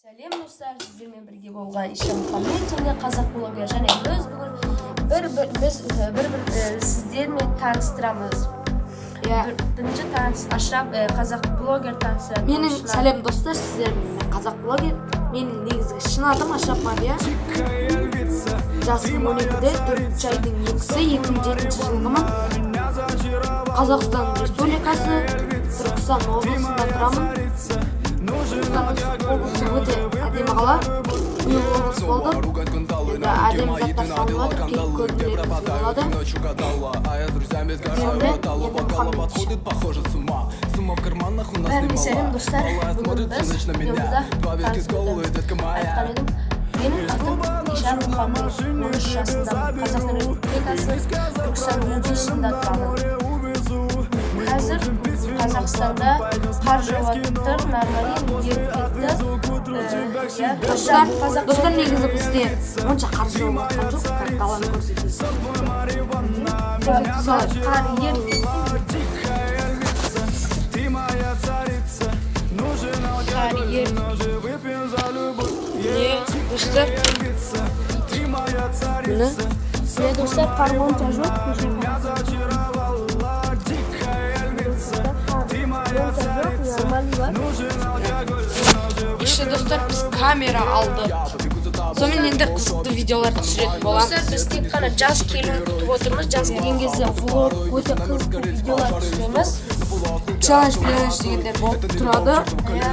Сәлем, достар! Сіздермен бірге болған Ишан Мұхаммед және Қазақ блогер. Және біз бүгін бір, бір біз бір бір сіздермен таныстырамыз. Иә. Бірінші таныс Ашраф, Қазақ блогер таныстырады. Менің сәлем, достар, сіздермен мен, Қазақ блогер. Менің негізгі шын атым Ашраф Мария. Жасым 12-де, 4-айдың 2-сі, 2007 жылғымын. Қазақстан Республикасы, Түркістан облысында тұрамын. Түркістан облысы өте әдемі қала. Биыл облыс болды. Енді әдемі заттар салынып жатыр, келіп көрулеріңізге болады. Енді Мұхаммед. Бәріне сәлем, достар! Бүгін біз видеомызда таныстырды. Айтқан едім, менің атым Ишан Мұхаммед, 13 жасындамын, Қазақстан Республикасы, Түркістан облысында тұрамын. Қазір Қазақстанда қар жауып тұр, нормально еріп кетті. Иә, Достар, қазақ достар, негізі бізде онша қар жауып жатқан жоқ, как даланы көрсетесіз. Солай. Қар еріп кетті. Қар еріп Не, достар? Міне. Міне, достар, қар онша жоқ кеше. Қар онша жоқ, нормальный бар. Еще, достар, біз камера алдық. Сонымен енді қызықты видеолар түсіретін боламыз. Достар, біз тек қана жаз келуін күтіп отырмыз. Жаз келген кезде влог, өте қызықты видеолар түсіреміз. Челлендж, челлендж дегендер болып тұрады. Иә.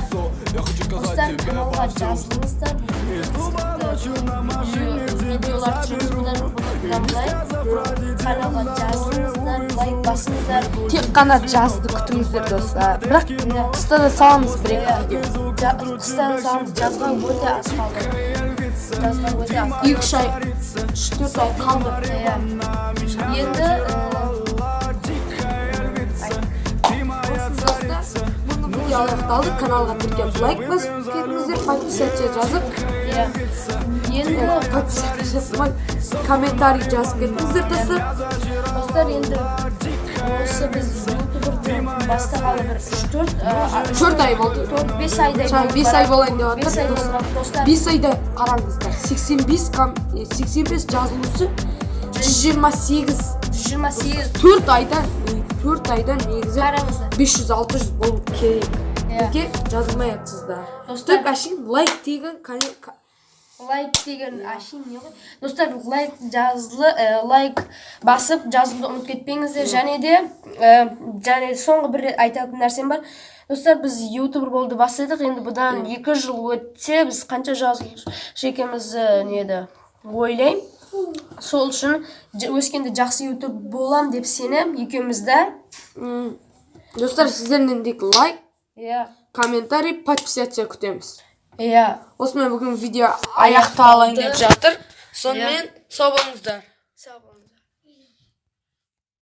Достар, каналға жазылыңыздар. Қызықты видеолар түсіреміз бұдан былай. Каналға жазылыңыздар, лайк басыңыздар. Тек қана жазды күтіңіздер, достар. Бірақ қыста да саламыз бір екі видео. Қыста да саламыз, жазға өте аз қалды. Жазға өте аз қалды. 2-3 ай, 3-4 ай қалды. Иә. Енді Осы, достар, бүгінгі видео аяқталды. Каналға тіркеліп, лайк басып кетіңіздер, подписаться жазып, Иә. Енді подписаться жазмай, комментарий жазып кетіңіздер, достар. Достар, енді осы біз ютуберді бастағалы бір 3-4 4 ай болды. 4-5 айдай. Жаңа 5 ай болайын деп 5 жатыр, ай достар. болды, достар. 5 айда қараңыздар, 85 жазылушы, 128. 128. 4 айда, 4 айда негізі Қараңыздар. 500-600 болу керек. Иә. Неге жазылмай жатсыздар? Достар. Тек әшейін лайк деген Лайк деген әшейін не ғой, достар? Лайк жазылы, лайк басып, жазуды ұмытып кетпеңіздер. Және де және соңғы бір рет айтатын нәрсем бар, достар. Біз ютубер болды бастадық, енді бұдан 2 жыл өтсе, біз қанша жазылушы екенімізді не еді ойлаймын. Сол үшін өскенде жақсы ютуб болам деп сенем екеуміз де. Достар, сіздерден тек лайк, комментарий, подписаться күтеміз. Осымен бүгін видео аяқталайын деп жатыр. Сонымен сау болыңыздар. Сау болыңыз.